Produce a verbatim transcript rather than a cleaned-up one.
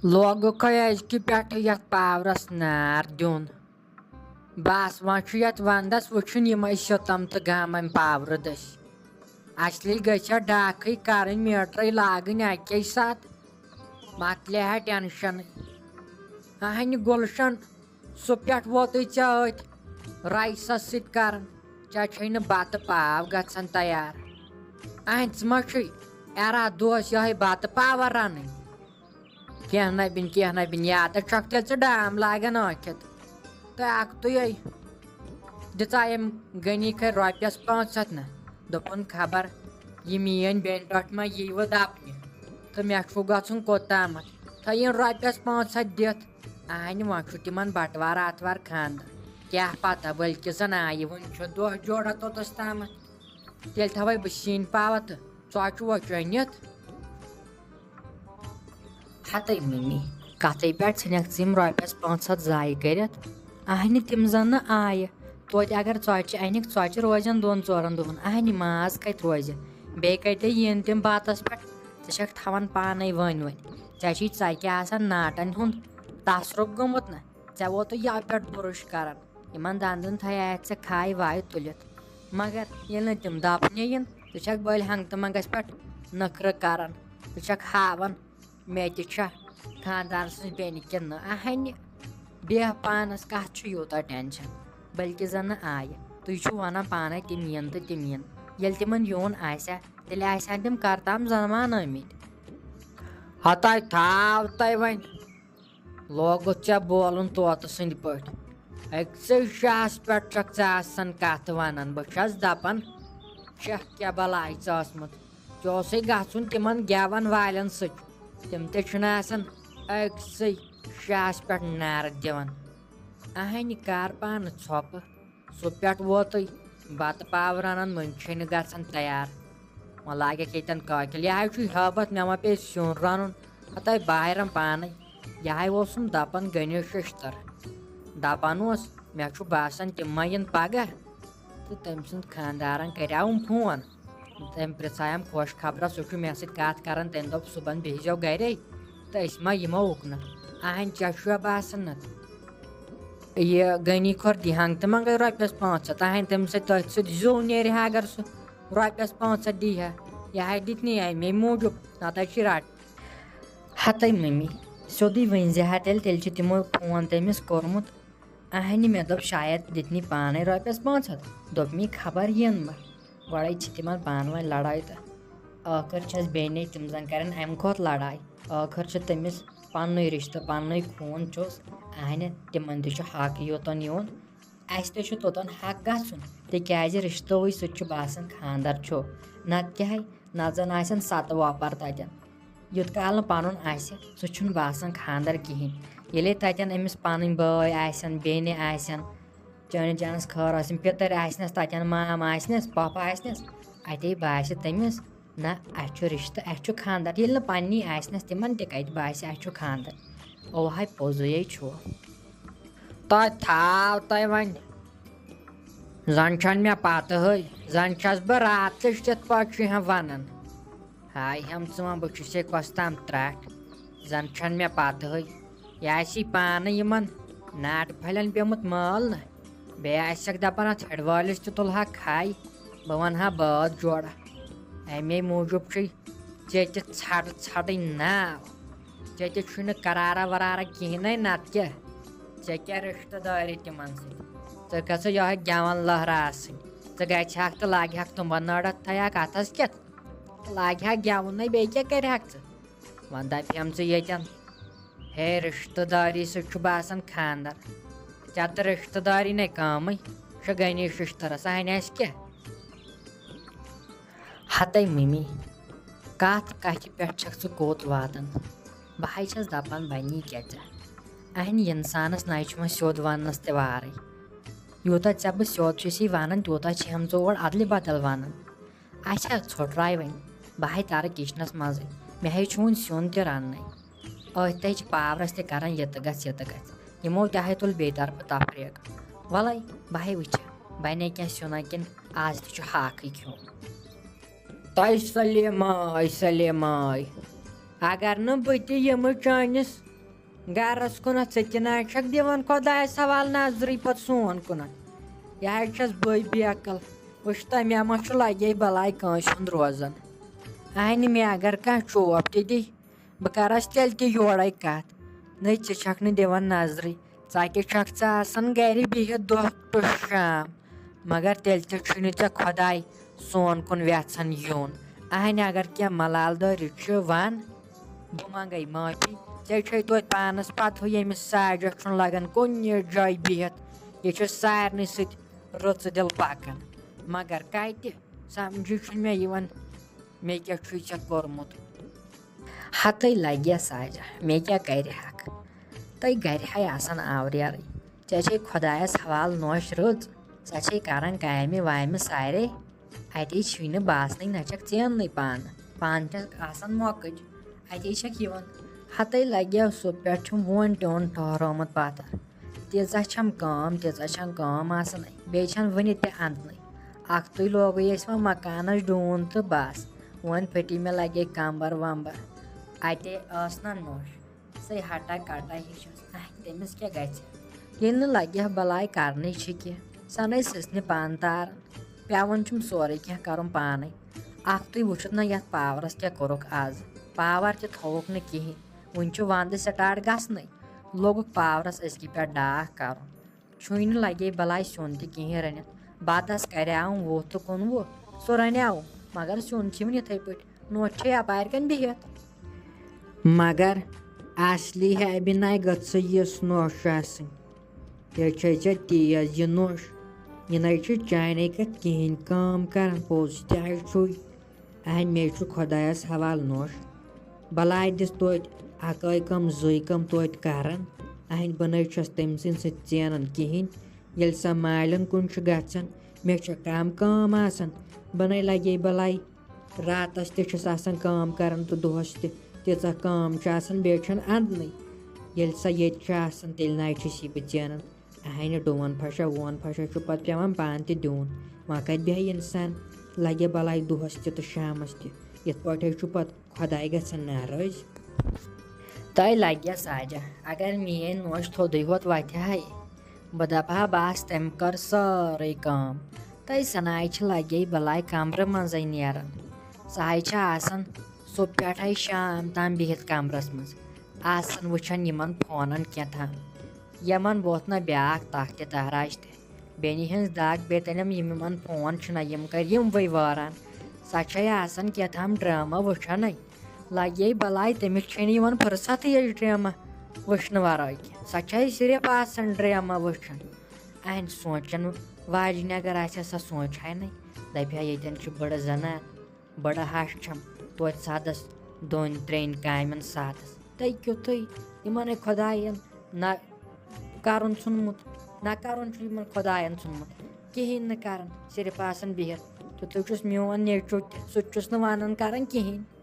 لوگُکھے أزکہِ پٮ۪ٹھٕ یَتھ پاورَس نار دیُن۔ بَس، وۄنۍ چھُ یَتھ وَندَس وٕچھُن یِمَے سِتَم تہٕ غم اَمہِ پاورٕ دٔسۍ۔ اَصلی گٔژھِ ہا ڈاکھٕے کَرٕنۍ، میٖٹرٕے لاگٕنۍ اَکے ساتہٕ، مۄکلہِ ہا ٹٮ۪نشَنٕے۔ اَہَنہِ گُلشَن، سُہ پٮ۪ٹھ ووتُے ژےٚ أتھۍ رایسَس سۭتۍ کَران؟ ژےٚ چھے نہٕ بَتہٕ پاو گژھان تیار۔ اَہَنہِ ژٕ ما چھُے اِرادٕ اوس یِہوٚے بَتہٕ پاوَر رَنٕنۍ؟ کینٛہہ نہ بِن، کینٛہہ نہ بِن، یا تہٕ چھکھ تیٚلہِ ژٕ ڈام لاگان ٲکھِتھ۔ تہٕ اَکھتُے دِژا أمۍ غنی کھرِ رۄپیَس پانٛژھ ہَتھ نہ۔ دوٚپُن، خبر یہِ میٛٲنۍ بیٚنہِ ٹۄٹھ ما یی وۄنۍ دَپنہِ۔ تہٕ مےٚ چھُ گژھُن کوٚت تامَتھ۔ تھٲیِن رۄپیَس پانٛژھ ہَتھ دِتھ۔ اَہَنہِ وۄنۍ چھُ تِمَن بَٹوار آتھوار خانٛدر۔ کیٛاہ پَتہ، بٔلکہِ زَن آیہِ وٕنہِ چھُ دۄہ جوڑا توٚتَس تامَتھ۔ تیٚلہِ تھاوَے بہٕ سِنۍ پاوَتھ تہٕ ژۄچہِ وۄچہِ أنِتھ۔ ہَتَے مٔمی، کَتھٕے پٮ۪ٹھ ژھٕنٮ۪کھ ژٕ یِم رۄپیَس پانٛژھ ہَتھ ضایع کٔرِتھ۔ اَہنہِ تِم زَن نہٕ آیہِ۔ توتہِ اگر ژۄچہِ اَنِکھ، ژۄچہِ روزن دۄن ژورَن دۄہَن۔ اَہنہِ ماز کَتہِ روزِ؟ بیٚیہِ کَتہِ یِن تِم بَتَس پٮ۪ٹھ؟ ژٕ چھَکھ تھاوان پانَے ؤنۍ ؤنۍ۔ ژےٚ چھُے ژَکہِ آسان ناٹَن ہُنٛد تصرُف گوٚمُت نہ؟ ژےٚ ووتُے یَوٕ پٮ۪ٹھ بُرُش کَران۔ یِمَن دَنٛدَن تھایہِ اَتھِ ژےٚ کھاے وایہِ تُلِتھ۔ مگر ییٚلہِ نہٕ تِم دَپنہِ یِن، ژٕ چھَکھ بٔلۍ ہنٛگتہٕ منٛگَس پٮ۪ٹھ نٔکھرٕ کَران۔ ژٕ چھَکھ ہاوان، مےٚ تہِ چھےٚ خانٛدار سٕنٛز بیٚنہِ کِنہٕ نہٕ۔ اَہَنہِ، بیٚہہ پانَس، کَتھ چھُ یوٗتاہ ٹٮ۪نشَن؟ بٔلکہِ زَن نہٕ آیہِ۔ تُہۍ چھِو وَنان پانَے تِم یِن تہٕ تِم یِن۔ ییٚلہِ تِمَن یُن آسہِ ہا، تیٚلہِ آسہِ ہَن تِم کَر تام زَنوان آمٕتۍ۔ ہَتاے تھاو تۄہہِ وۄنۍ۔ لوگُتھ ژےٚ بولُن طوطہٕ سٕنٛدۍ پٲٹھۍ۔ أکسٕے شاہَس پٮ۪ٹھ چھَکھ ژٕ آسان کَتھ وَنان۔ بہٕ چھَس دَپان، چھَکھ کیٛاہ بَلاے ژٲسمٕژ؟ ژےٚ اوسُے گژھُن تِمَن گٮ۪وَن والٮ۪ن سۭتۍ۔ تِم تہِ چھِنہٕ آسان أکسٕے شاہَس پٮ۪ٹھ نعرٕ دِوان۔ اَہَنہِ کَر پانہٕ ژھۄپہٕ۔ سُہ پٮ۪ٹھ ووتُے بَتہٕ پاو رَنان، مٔنٛزۍ چھے نہٕ گژھان تیار۔ وۄنۍ لاگٮ۪کھ ییٚتٮ۪ن کٲکِل۔ یہِ ہَے چھُے ہٲبَتھ، مےٚ ما پیٚیہِ سیُن رَنُن؟ ہَتَے بہٕ ہَے رَنہٕ پانَے۔ یہِ ہَے اوسُم دَپان غنی شِشتٕر۔ دَپان اوس، مےٚ چھُ باسان تِم ما یِن پَگاہ۔ تہٕ تٔمۍ سٕنٛد خانٛدارَن کَریوُم فون۔ تٔمۍ پرٛژھایَم خوش خبرا، سُہ چھُ مےٚ سۭتۍ کَتھ کَران۔ تٔمۍ دوٚپ، صُبحَن بِہزیو گَرے تہٕ أسۍ ما یِمو اُکنَتھ۔ اَہَنۍ ژےٚ چھُوا باسان نَتہٕ؟ یہِ غنی کھۄر دی ہنٛگ تہٕ منٛگَے رۄپیَس پانٛژھ ہَتھ۔ اَہَنۍ تٔمِس سۭتۍ تٔتھۍ سۭتۍ زیوٗ نیرِ ہا، اگر سُہ رۄپیَس پانٛژھ ہَتھ دی ہا۔ یہِ ہا دِتۍ نہٕ اَمے موٗجوٗب، نَتہٕ حظ چھِ رَٹ۔ ہَتَے مٔمی، سیوٚدُے ؤنۍ زِ ہا تیٚلہِ، تیٚلہِ چھِ تِمو فون تٔمِس کوٚرمُت۔ اَہَنہِ مےٚ دوٚپ، شاید دِتۍ نٕے پانَے رۄپیَس پانٛژھ ہَتھ۔ دوٚپمی، خبر یِن ما۔ گۄڈَے چھِ تِمَن پانہٕ ؤنۍ لڑٲے تہٕ ٲخٕر چھَس بیٚنہِ تِم زَن کَرَن اَمہِ کھۄتہٕ لڑٲے۔ ٲخٕر چھُ تٔمِس پَننُے رِشتہٕ، پَننُے خوٗن چھُس۔ اَہَنہِ تِمَن تہِ چھُ حق یوٚتَن یُن۔ اَسہِ تہِ چھُ توٚتَن حق گژھُن، تِکیٛازِ رِشتہٕ وٕچھ سُہ تہِ چھُ باسان خانٛدر چھُ۔ نَتہٕ کیٛاہ ہے، نَتہٕ زَن آسن سَتہٕ وۄپَر تَتٮ۪ن۔ یوٚت کال نہٕ پَنُن آسہِ، سُہ چھُنہٕ باسان خانٛدر کِہیٖنۍ۔ ییٚلے تَتٮ۪ن أمِس پَنٕنۍ بٲے آسن، بیٚنہِ آسن، چٲنِس جانَس خٲر آسن، پِتٕر آسنَس تَتٮ۪ن، مام آسنَس، پۄپھ آسنَس، اَتے باسہِ تٔمِس، نہ، اَسہِ چھُ رِشتہٕ، اَسہِ چھُ خانٛدر۔ ییٚلہِ نہٕ پَننی آسنَس، تِمَن تہِ کَتہِ باسہِ اَسہِ چھُ خانٛدر؟ اوہَے پوٚزُے چھُ۔ تۄہہِ تھاو تۄہہِ وۄنۍ۔ زَن چھَنہٕ مےٚ پَتہٕے، زَن چھَس بہٕ راتہٕ کِس تِتھ پٲٹھۍ چھُ ہٮ۪م وَنان۔ ہاے ہٮ۪م ژٕ وَن، بہٕ چھُسے کۄس تام ترٛٹھ۔ زَن چھَنہٕ مےٚ پَتہٕے۔ یہِ آسی پانہٕ یِمَن ناٹہٕ پھَلٮ۪ن پیوٚمُت مٲل نہ۔ بیٚیہِ آسٮ۪کھ دَپان، اَتھ ہٮ۪ڈ وٲلِس تہِ تُلہٕ ہا کھَے۔ بہٕ وَنہٕ ہا بٲتھ جوڑا۔ اَمے موٗجوٗب چھُے ژےٚ تہِ ژھَٹہٕ ژھَٹٕنۍ ناو۔ ژےٚ تہِ چھُے نہٕ قرارا ورارا کِہیٖنۍ نَے، نَتہٕ کیٛاہ؟ ژےٚ کیٛاہ رِشتہٕ دٲری تِمَن سۭتۍ؟ ژٕ گژھٕ یِہوٚے گٮ۪وَن لٔہراسٕنۍ۔ ژٕ گژھِ ہاکھ تہٕ لاگہِ ہاکھ تُمبَن نٲڑَتھ تھَے ہاکھ اَتھَس کٮ۪تھ۔ لاگہِ ہاکھ گٮ۪وُن نَے، بیٚیہِ کیٛاہ کَرِ ہاکھ ژٕ؟ وۄنۍ دَپہِ ہَم ژٕ ییٚتٮ۪ن، ہے، رِشتہٕ دٲری سۭتۍ چھُ باسان خانٛدر۔ ژےٚ تہٕ رِشتہٕ دٲری نَے کٲمٕے۔ چھُ غنی شِشتٕرَس، اَہَنہِ آسہِ کیٛاہ؟ ہَتَے مٔمی، کَتھ کَتھِ پٮ۪ٹھ چھَکھ ژٕ کوٚت واتان؟ بہٕ ہَے چھَس دَپان، بَنی کیٛاہ ژےٚ؟ اَہَنہِ اِنسانَس نَے چھُ وۄنۍ سیوٚد وَننَس تہِ وارٕے۔ یوٗتاہ ژےٚ بہٕ سیوٚد چھُسی وَنان، تیوٗتاہ چھِ ہَم ژٕ اورٕ اَدلہِ بدل وَنان۔ اچھا، ژھۄٹراے وۄنۍ۔ بہٕ ہَے تَرٕ کِچنَس منٛزٕے۔ مےٚ ہَے چھُ وۄنۍ سیُن تہِ رَننَے۔ أتھۍ تہِ چھِ پاورَس تہِ کَران یہِ تہٕ گژھ، یہِ تہٕ گژھ۔ یِمو تہِ ہَے تُل بیٚیہِ طرفہٕ تفریٖق۔ وَلَے، بہٕ ہَے وٕچھِ، بَنے کینٛہہ سیُنا کِنہٕ آز تہِ چھُ ہاکھٕے کھیوٚن۔ تۄہہِ سلیماے، سلیماے، اگر نہٕ بہٕ تہِ یِمہٕ چٲنِس گرس کُنتھ، ژٕ تہِ نہ چھکھ دِوان خۄدایس حوالہٕ نظرٕے پتہٕ سون کُنتھ۔ یہِ حظ چھس بٔے بے عقل۔ وٕچھ تہ، مےٚ ما چھُ لگے بلاے کٲنٛسہِ ہُنٛد روزان۔ اہنہِ، مےٚ اگر کانٛہہ چوب تہِ دی، بہٕ کرس تیٚلہِ تہِ یورے کتھ۔ نٔے، ژٕ چھکھ نہٕ دِوان نظرٕے۔ ژکہِ چھکھ ژٕ آسان گرِ بِہِتھ دۄہ ٹُہ شام، مگر تیٚلہِ تہِ چھُے نہٕ ژےٚ خۄداے سون کُن وٮ۪ژھان یُن۔ اہنہِ، اگر کینٛہہ ملال دٲری چھُ، ون، بہٕ منگے معٲفی۔ ژےٚ چھے توتہِ پانس پتہٕ ہُہ، ییٚمِس ساجہ چھُنہٕ لگان کُنہِ جایہِ بِہِتھ۔ یہِ چھُ سارنٕے سۭتۍ رٕژٕ دِل پکان۔ مگر کتہِ؟ سمجھی چھُنہٕ مےٚ یِوان، مےٚ کیٛاہ چھُے ژےٚ کوٚرمُت؟ ہتٕے لگہِ ساجہ، مےٚ کیٛاہ کرِ ہکھ؟ تہٕ گرِ ہے آسان آوریرٕے۔ ژےٚ چھے خۄدایس حوالہٕ نوش رٕژ، ژےٚ چھے کران کامہِ وامہِ سارے۔ اتے چھُے نہٕ باسنٕے، نہ چھکھ ژیننٕے پانہٕ، پانہٕ چھکھ آسان مۄکٕج، اتے چھکھ یِوان۔ ہتٕے لگہِ سُہ پٮ۪ٹھ چھُم وُن ٹیوٚن ٹھہرومُت پتھر۔ تیٖژاہ چھم کٲم، تیٖژاہ چھم کٲم آسان، بیٚیہِ چھم وُنہِ تہِ اندنٕے۔ اکھتُے لوگُے اَسہِ وۄنۍ مکانس ڈوٗن تہٕ بس، وۄنۍ پھٹی مےٚ لگے کمبر ومبر۔ اتے ٲس نہ نوٚش، سۄے ہٹا کٹا ہِش ٲس۔ اہہ، تٔمِس کیٛاہ گژھِ؟ ییٚلہِ نہٕ لگہِ ہا بلاے کرنٕے چھِ کینٛہہ، سۄ نَے سٕژنہِ پانہٕ تاران۔ پٮ۪وان چھُم سورُے کینٛہہ کرُن پانے۔ اکھتُے وٕچھُتھ نہ یتھ پاورس کیٛاہ کوٚرُکھ از، پاور تہِ تھووُکھ نہٕ کِہیٖنۍ۔ وُنہِ چھُ ونٛدٕ سٹارٹ گژھنٕے، لوگُکھ پاورس أزکی پٮ۪ٹھ ڈاکھ کرُن۔ چھُے نہٕ لگے بلاے سیُن تہِ کِہیٖنۍ رٔنِتھ۔ بتس کریاوُم وُہ تہٕ کُنوُہ، سُہ رنیاوُم، مگر سیُن چھُ وُنہِ یِتھے پٲٹھۍ، نوٚش چھے اپارِ کن بِہِتھ۔ مگر اصلی ہے بناے گٔژھٕے یِژھ نوٚش آسٕنۍ۔ یہِ چھے ژےٚ تیز یہِ نوٚش، یہِ نَے چھُ چانے کتھ کِہیٖنۍ کٲم کران، پوٚز تہِ ہے چھُے۔ اہنہِ، مےٚ چھُ خۄدایس حوالہٕ نوٚش۔ بلاے دِژ توتہِ اکٲے کٲم زٕے کٲم توتہِ کران۔ اہنہِ، بہٕ نَے چھَس تٔمۍ سٕنٛدِ سۭتۍ ژینان کِہیٖنۍ۔ ییٚلہِ سۄ مالٮ۪ن کُن چھُ گژھان، مےٚ چھےٚ کم کٲم آسان۔ بہٕ نَے لگے بلاے راتس تہِ چھَس آسان کٲم کران تہٕ دۄہس تہِ۔ تیٖژاہ کٲم چھِ آسان، بیٚیہِ چھَنہٕ اندنٕے۔ ییٚلہِ سۄ ییٚتہِ چھِ آسان، تیٚلہِ نَے چھُس یہِ بہٕ ژینان۔ اہنہِ، ڈوٗن پھشا وون پھشا چھُ پتہٕ پٮ۪وان پانہٕ تہِ دیُن۔ وۄنۍ کتہِ بیٚہہِ انسان؟ لگہِ بلاے دۄہس تہِ تہٕ شامس تہِ۔ یِتھ پٲٹھۍ چھُ پتہٕ خۄداے گژھان ناراض۔ تۄہہِ لگہِ ساجہ، اگر میٲنۍ نوٚش تھوٚدُے ہوت وتھِ ہا، بہٕ دپہٕ ہا، بس، تٔمۍ کٔر سٲرٕے کٲم۔ تۄہہِ سناے چھِ لگے بلاے کمرٕ منٛزے نیران۔ سۄ ہے چھِ آسان صبح پٮ۪ٹھے شام تام بِہِتھ کمرس منٛز، آسان وٕچھان یِمن فونن کینٛہہ تام۔ یِمن ووت نہ بیاکھ تخت تہراج تہِ۔ بیٚنہِ ہٕنٛز دگ بیٚیہِ تٔلِم، یِم یِمن فون چھُنہ، یِم کٔرۍ یِموٕے واران۔ سۄ چھے آسان کیٛاہ تام ڈرامہ وٕچھنَے۔ لگے بلاے، تٔمِس چھے نہٕ یِوان فرصتٕے یہِ ڈرامہ وٕچھنہٕ ورٲے کینٛہہ۔ سۄ چھے صرف آسان ڈرامہ وٕچھان۔ اہنہِ، سونٛچن واجنہِ اگر آسہِ ہا، سۄ سونٛچہِ ہا نہٕ۔ دپہِ ہا، ییٚتٮ۪ن چھِ بٔڑٕ زنان، بٔڑٕ ہش چھم، توتہِ سادس دۄن ترٛٮ۪ن کامٮ۪ن ساتس۔ تۄہہِ کیُتھُے یِمن ہے خۄداین نہ کرُن ژھُنمُت، نہ کرُن چھُ یِمن خۄداین ژھُنمُت، کِہیٖنۍ نہٕ کران، صرف آسان بِہِتھ۔ تیُتھُے چھُس میون نیٚچُو تہِ، سُہ تہِ چھُس نہٕ ونان کران کِہیٖنۍ۔